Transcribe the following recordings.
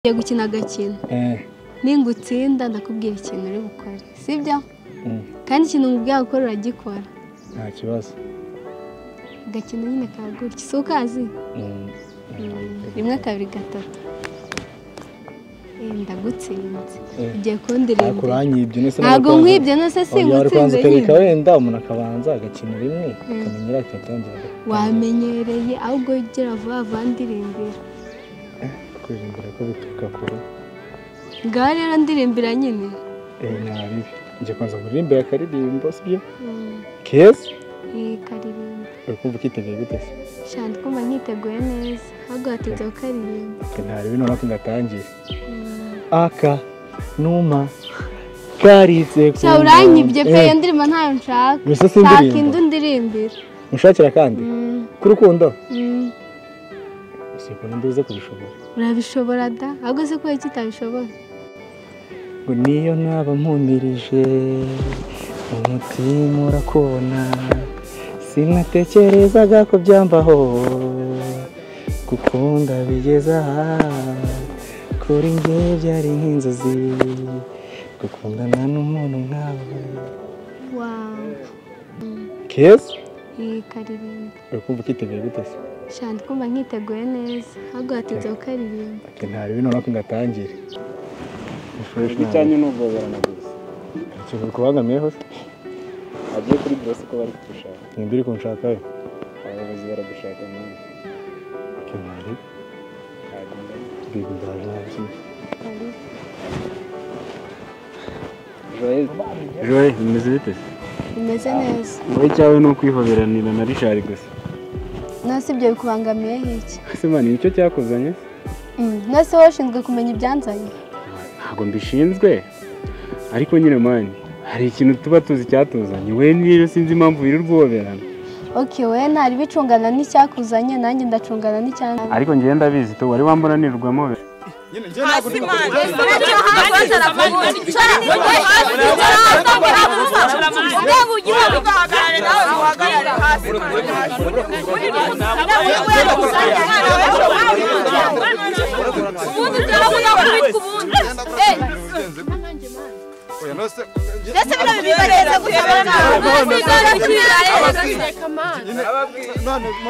Tugiye gukina agakino. Ningutsinda ndakubwira ikintu uri bukore, sibyo? Kandi ikintu nkubwira gukora uragikora. Nta kibazo. Agakino nyine ka gutya, si ukazi? 1 2 3. Ndagutsinze. Ugiye kundirindira. Ntabwo nkwibye nose singutsinze nyine. Wenda umuntu akabanza agakina rimwe akamenyera akatangira. Wamenyereye ahubwo ugera vuba vuba ndirimbira. Kuririmbira ko bituruka kure. Ngaho rero ndirimbira nyine. Nabi. Ngiye kubanza kuririmbira akaririmbo, sibyo? Keza? Karirimbo. Uri kumva ukiteguye gute se? Sha ndi kumva nkiteguye neza. Ahubwo watetse ukaririmba. Ntari bino nako ngatangira. Aka numa karitse ku. Sha uranyibye pe, iyo ndirimbo ntayo nshaka. Nshaka indi ndirimbira. Mushakira kandi? Ku rukundo? Siko nduze kubishobora. Urabishobora da, ahubwo se ko iki utabishobora? Ngo niyo naba mpumirije umutima urakubona, sinatekerezaga ko byambaho, gukunda bigeze aha, kuri njye byari nk'inzozi, gukundana n'umuntu nkawe. Wow. Keza? Karirimbo. Uri kumva ukiteguye gute se? Sha ndi kumva nkiteguye neza, ahubwo watetse ukaririmba. Ntari bino nako ngatangira. Icyanyu ni uguhoberana gusa. Ikintu bikubangamiyeho se? Agiye kuri bose ko bari kudushaka. Ninde uri kunshakayo? Abayobozi baradushaka mwana. Ntari. Bibi ndaje ntabwo. Joye, bimeze bite se? Bimeze neza. Wowe icyawe ni ukwihoberanira na Richard gusa. Nase ibyo bikubangamiyeho iki? Ese mwana nicyo cyakuzanye? Nase wowe ushinzwe kumenya ibyanzanye? Ntabwo mbishinzwe, ariko nyine mani hari ikintu tuba tuzi cyatuzanye. We niyo sinzi impamvu wirirwa uhoberana. Okay, we ntari bicungana n'icyakuzanye, nanjye ndacungana n'icyanzanye. Ariko njye ndabizi to wari wambona nirwamo.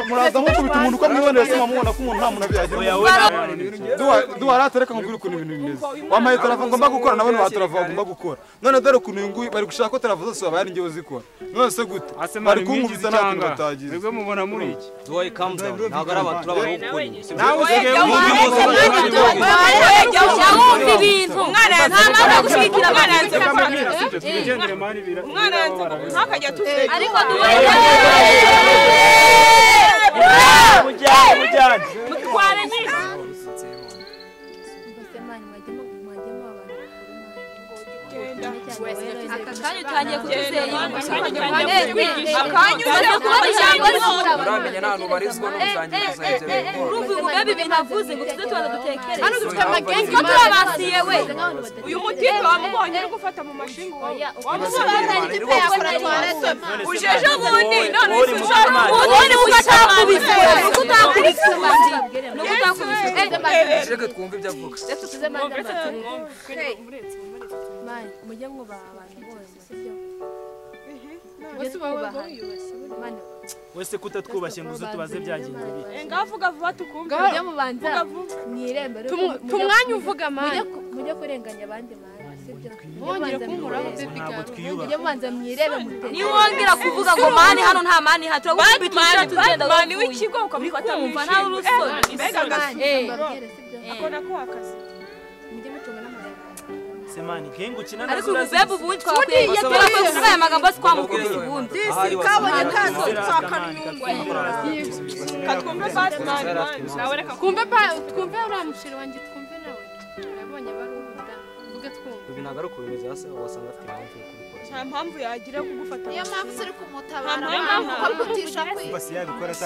Muraza nko kubita umuntu uko mwiboneye se mwamubona ko umuntu nta muntu abyagira. Duwaratereka nkubwira ukuntu ibintu bimeze. Wampaye tarava ngomba gukora nabone batarava bagomba gukora. None dore ukuntu uyu nguyu bari gushaka ko tarava zose babaye ari njye uzikora. None se gute? Bari kunkubita nta kintu batagize. Mwebwe mubona muri iki? Duwaye calm down. Ntabwo ari abantu turabona gukora. Nawe usigaye wumva ibintu. Umwana nta mpamvu yo gushyigikira abana. Umwana ntakajya tuseka. Ariko duwaye mujyane. Mutware nyine. Aka kanya utangiye kutuzera. Uramenya nta hantu ubarizwa n'ubutangiye kuzagera. Urumva uyu mubebe ibintu avuze ngo tuze tubanza dutekereze. Hano dufite amagenge ko turabasiye we. Uyu mutipe wamubonye uri gufata mu mashinga wowe. Wamubonye uje ejo bundi none ushaka ubundi ugatakubise. Ugutakubise ubundi. Nugutakubise. Reka twumve ibyo avuga. Mujye mwubaha abantu bose, sibyo? Wese kutatwubashye ngo uze tubaze byagenze bite. Ngavuga vuba tukumve. Mujye mubanza mwirembe. Tumwanya uvuga mani. Mujye kurenganya abandi mani, sibyo? Mwongere kunkuraho baby girl. Mujye mubanza mwirebe mutete. Niwongera kuvuga ngo mani hano nta mani hano turagukubita ushira tugenda. Mani w'ikigo ukamufata mu nta urusoni. Mbega akona ko akazi. Mujye mucunga n'amagambo. Semani gengo ukina na ariko ubebe ubundi twakwiye kuvuga aya magambo si twamukubise ubundi. Kabonye kazo twakanungwa. Katwumve Batman nawe reka kumve twumve uriya mushiri wanjye twumve nawe. Nabonye baruhuta vuga twumve. Ibi ntabwo ari uko bimeze hasi wasanga afite impamvu yo kubikora. Nta mpamvu yagira kugufata. Niyo mpamvu uri kumutabara ukamutisha kwiga.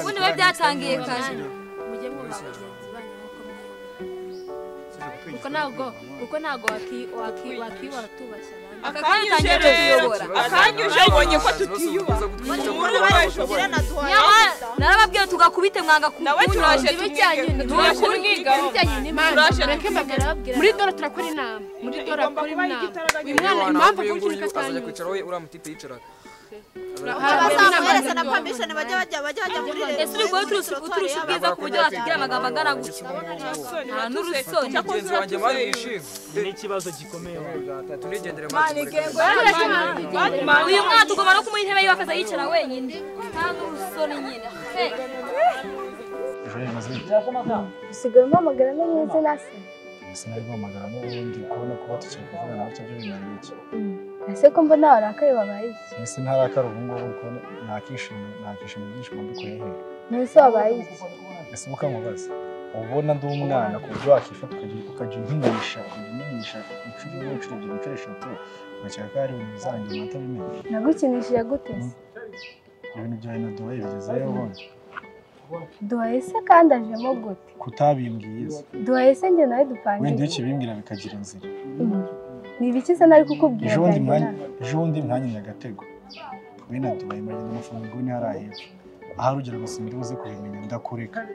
Ubundi we byatangiye kare. Mujye mwubaha bagenzi banyu nk'uko mwubaha. Kuko ntabwo wakibara tubashye abandi. Aka kanya utangiye kutuyobora. Akanyuje ubonye ko tutiyubaha. Narababwiye tugakubite mwanga ku nawe turaje tumwigaho. Muri dora turakora inama. Muri dora turakora inama. Uyu mwana impamvu avuga ko azajya kwicara we uriya mutipe yicaraga. Abazamuhereza na permission bajya muri leta. Ese uri guhita uturusha ubwiza ku buryo watubwira amagambo angana gutya? Nta n'urusoni. Mugenzi wanjye mani wishimye. Ni ikibazo gikomeye. Tunigendere mani. Uyu mwana tugomba no kumuha intebe yiwe akaza yicara wenyine. Nta n'urusoni nyine. Usigaye umpamagara no mu izina se? Sinari guhamagara n'ubundi kubona kuba tukiri kuvugana gutya byo bimariye iki? Ese ko mbona warakaye wabaye iki? Ese ntarakara ubu ngubu kuko nakishima ibyishimo mbikuye he? None wabaye iki? Ese ukamubaza ubona ndi umwana ku buryo wakifata ukajya unkinisha inshuro imwe inshuro ebyiri inshuro eshatu ugakeka ko ari ibintu bizarangira umuntu atabimenye. Nagukinishije gute se? Ibintu byawe na Duwaye bigezeyo ubundi. Duwaye se kandi ajemo gute? Kutabimbwiye se? Duwaye se njye nawe dupangiye. Wenda iyo ukibimbwira bikagira inzira. Ni ibiki se nari kukubwira? Ejo bundi mwanya agatego. We na Duwaye muragenda mufunga inguni hariya hepfo. Ahari ugira ngo sindi buze kubimenya ndakureka.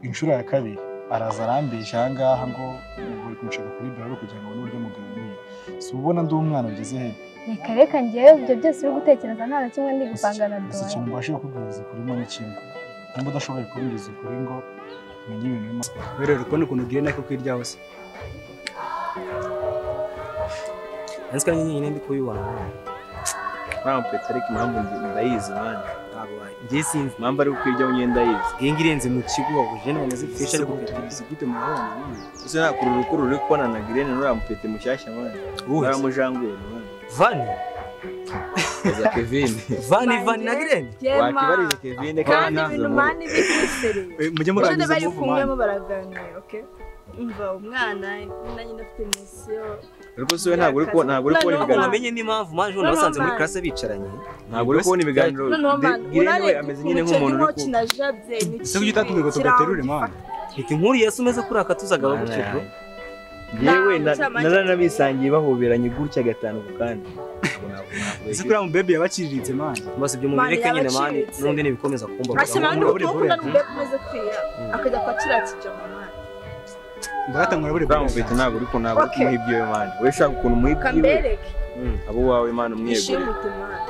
Inshuro ya kabiri araza arambeshya aha ngaha ngo uri kunshaka kuri baro kugira ngo abone uburyo muganira. Si ubona ndi umwana ugeze he? Reka reka njyewe ibyo byose uri gutekereza nta na kimwe ndi gupanga na Gusa Duwaye. ikintu mbashije kukubwiriza ukuri ni kimwe. Nimba udashoboye kumbwiza ukuri ngo umenye ibintu birimo. Rero ukubona ukuntu ugirira nako kwiryaho se. Nzi ko nyine ndi kubibona. Mpamvu ariko impamvu ndayizi mani. Ntabwo wayi. Njye sinzi impamvu ari kwiryaho nyine ndayizi. Gengi irenze mu kigo wabuje none zifisha ariko tubizi gute murabona mani. Ese nta kururu uri kubona na Grene nuriya mupete mushyashya mani. Naramujanguye mani. Vani. Za Kevin. Vani na Grene. Wakibarije Kevin kandi ibintu mani bikwisereye. Mujye murangiza bari move kumwe mani. baraganira, okay? Umva umwana nanjye ndafite mission. Ariko se we ntabwo uri kubona ibiganiro. Wamenye n'impamvu manje ubona basanze muri classe bicaranye. Ntabwo uri kubona ibiganiro. Grene we ameze nyine nk'umuntu uri ku. Ese kuki utatubwiye ngo tugaterure mani? Iti nkuru Yesu umeze kuri akatuzagaba gutyo bro. Yewe naranabisangiye bahoberanye gutya gatanu ku kandi. Ese kuriya mu baby yabakiriritse mani. Bose ibyo mubireke nyine mani n'undi nibikomeza kumba. Ase mani ukunda n'umubebe umeze kwiya akajya kwa kiriya kijama mani. Ndagatangura buri bwa mupete ntabwo uri ntabwo uri kumuha ibyiwe mani. We shaka ukuntu umuha ibyiwe. Kambereke. Abo wawe mani umwiyegurire. Ishimute mani.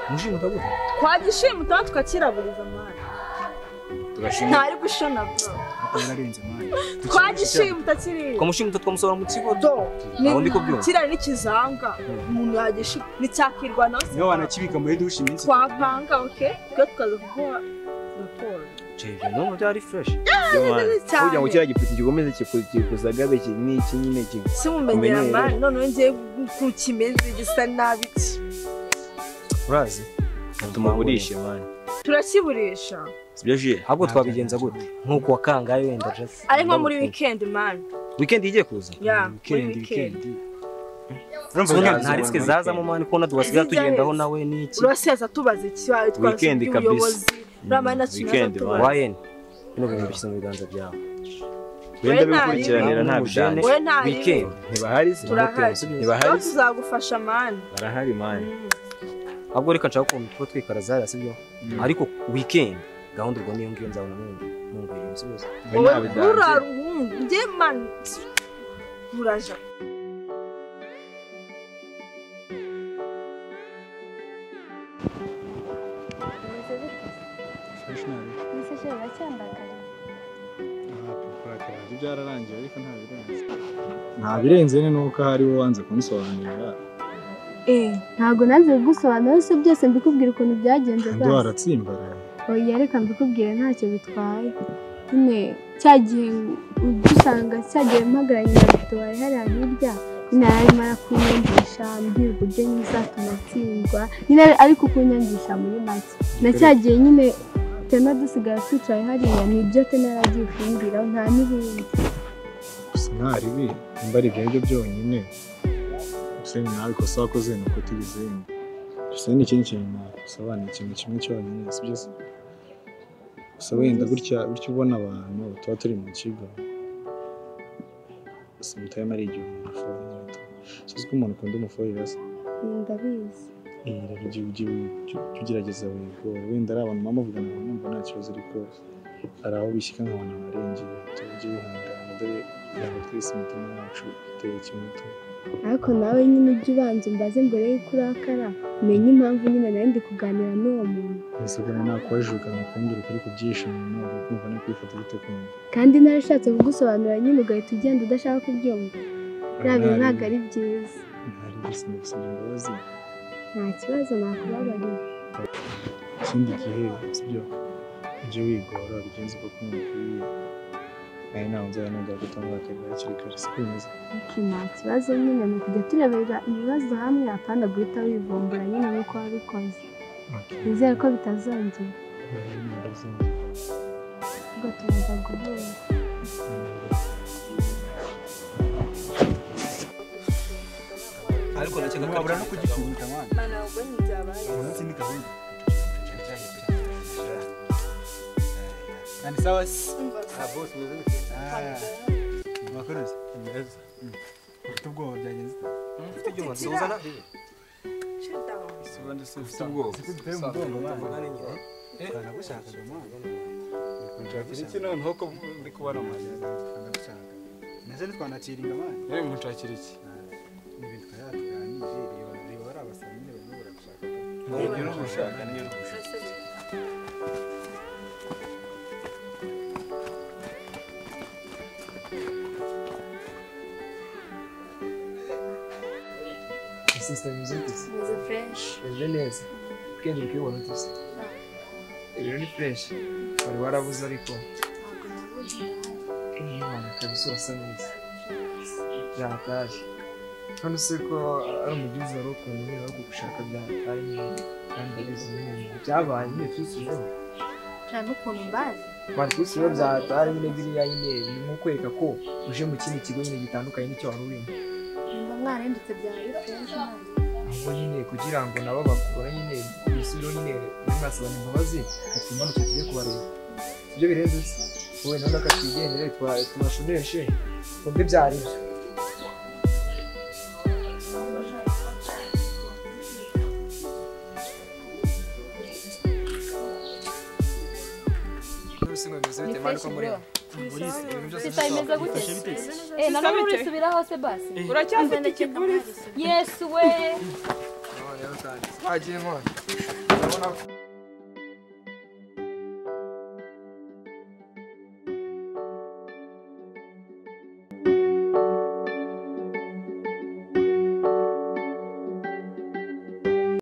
Mushimuta gute? Twagishimuta tukakiraburiza mani. Ntari gushona bro. Yararenze mani. Twagishimuta kiriya. Twamushimuta twamusohora mu kigo. Aho ndi kubyumva. Kiriya ni kizanga. Umuntu yagishimuta nicyakirwa nawe. Niyo wanakibika muri douche iminsi. Twapanga okay? Twe tukaza kuguha raporo. Jeje no byari fresh. Kugira ngo kiriya gipfuti gikomeze kikuzagabe n'iki nyine simumenyera mani none ngiye kukimeze gisa nabi. Urazi tumugurishe mani. Turakiburisha. Sibyo jiye. Ahubwo twabigenza gute? Nkuko wakangaye wenda just. Ari nko muri weekend man. Weekend igiye kuza? Yeah, weekend. Urumva nta risk zazamo mani kubona duwasiga tugendaho nawe niki. Urasiza tubaza iki weekend kabisa. Ramana weekend man. Wayen. Bino bintu bishyize mu biganza byawe. Wenda bikurikiranira nta bidanje. Weekend ntibahari se. Ntibahari. Tuzagufasha man. Barahari man. Ahubwo reka nshaka ukuntu tuba twikaraza hariya sibyo? Ariko weekend gahunda ubwo niyo ngiyo nzabona mungwiriye sibyo? Uraruhungu njye man uraja. Byararangiye ariko nta birenze. Nta birenze ni nuko hari wowe wanze kunsobanurira. Ntabwo nanze kugusobanurira se byose mbikubwira ukuntu byagenze basi. Ndwaratsimbaraye. Oya reka mbikubwire ntacyo bitwaye. Nyine cya gihe udusanga cya gihe mpagaranye na Duwaye hariya hirya nyine yarimo arakunyangisha ambwira uburyo nyine uzatuma atsindwa nyine ariko kunyangisha muri make. Na cya gihe nyine Tena dusigaye twicaye hariya ni ibyo Tena yaragiye kumbwiraho nta n'ibindi. Gusa nta ribi nimba ari ibyo ngibyo byonyine. Gusa nawe ikosa wakoze ni uko tugize. Gusa n'ikindi kintu nagusobanurira ikintu kimwe cyonyine sibyo se? Gusa wenda gutya ubona abantu tuba turi mu kigo. Sometimes ari igihe umuntu afohera. Uzi ko umuntu akunda umufohera se? Ndabizi. Rero ujye ugerageza wigore wenda ari abantu mama muvugana numva nta kibazo ariko hari aho bishyika nkabona barengeye tujye wihangana dore ntabwo twese imitima yacu iteye kimwe tu. Ariko nawe nyine ujye ubanza umbaze mbere y'uko urakara umenye impamvu nyine nari ndi kuganira n'uwo muntu. Ese ko nakubajuka nakumbwira ukuri ku byishimo ntabwo kumva no kwifata gute kumva. Kandi narashatse kugusobanurira nyine ugahita ugenda udashaka kubyumva. Biriya bintu ntabwo ari byiza. Ntari gusa ndagusabye imbabazi. Nta kibazo nakubabariye. Ikindi gihe sibyo ujye wigora bigenze uko kumubwiye. Nawe ntawe nzaba nongera kutamurakarira hakiri kare siko bimeze. Nta kibazo nyine ni ukujya turebera ibibazo hamwe apana guhita wivumbura nyine nk'uko wabikoze. Nizere ko bitazongera. Ubwo turaza guhura. Ariko nakeka ko wabura no kugikubita mwana. Mana ubwo ntibyabaye. Umunsi ni gahunda. Nani sawa? Ah boss meze gute? Ah. Mwakoze? Meze. Ufite ubwoba byagenze ute? Ufite ibyuma nsuhuzana? Ufite ubwoba. Sikuduteye umugongo mwana. Nagushakaga mwana. Nshakira iki noneho ko ndi kubona amazi? Ndagushaka. Nase ntitwanaciringa mwana. Yewe munshakira iki? Ni ibintu twari tuganiriye reba bari abasazi nyine barimo baragushaka. Niyo uri gushaka niyo uri gushaka. Sister meze gute? Meze fresh. Meze neza. Weekend uri kuyibona ute se? Rero ni fresh. Wari warabuze ariko. Ntabwo nabuze. Imana kabisa urasa neza. Byataje. Hano se ko ari umugizi wari ukuntu nyine wo kugushaka byataye nyine kandi ndabizi nyine byabaye nyine twisubiyeho. Nta n'ukuntu mbazi. Mani twisubiyeho byataye nyine biriya nyine ni nko kwereka ko uje mu kindi kigo nyine gitandukanye n'icyo wari urimo. Mwarahindutse byari fresh mwana. Ahubwo nyine kugira ngo nabo bakubone nyine bisubireho nyine muri mwasabana imbabazi atumanuke tujye kubareba. Sibyo birenze se? Wowe nawe akatwigendere tubashoneshe twumve ibyo ari byo. Sisa imeze gute? Nanone urisubiraho se basi? Uracyafite ikiburi? Yesu we! Twagiye mwana. Urabona ko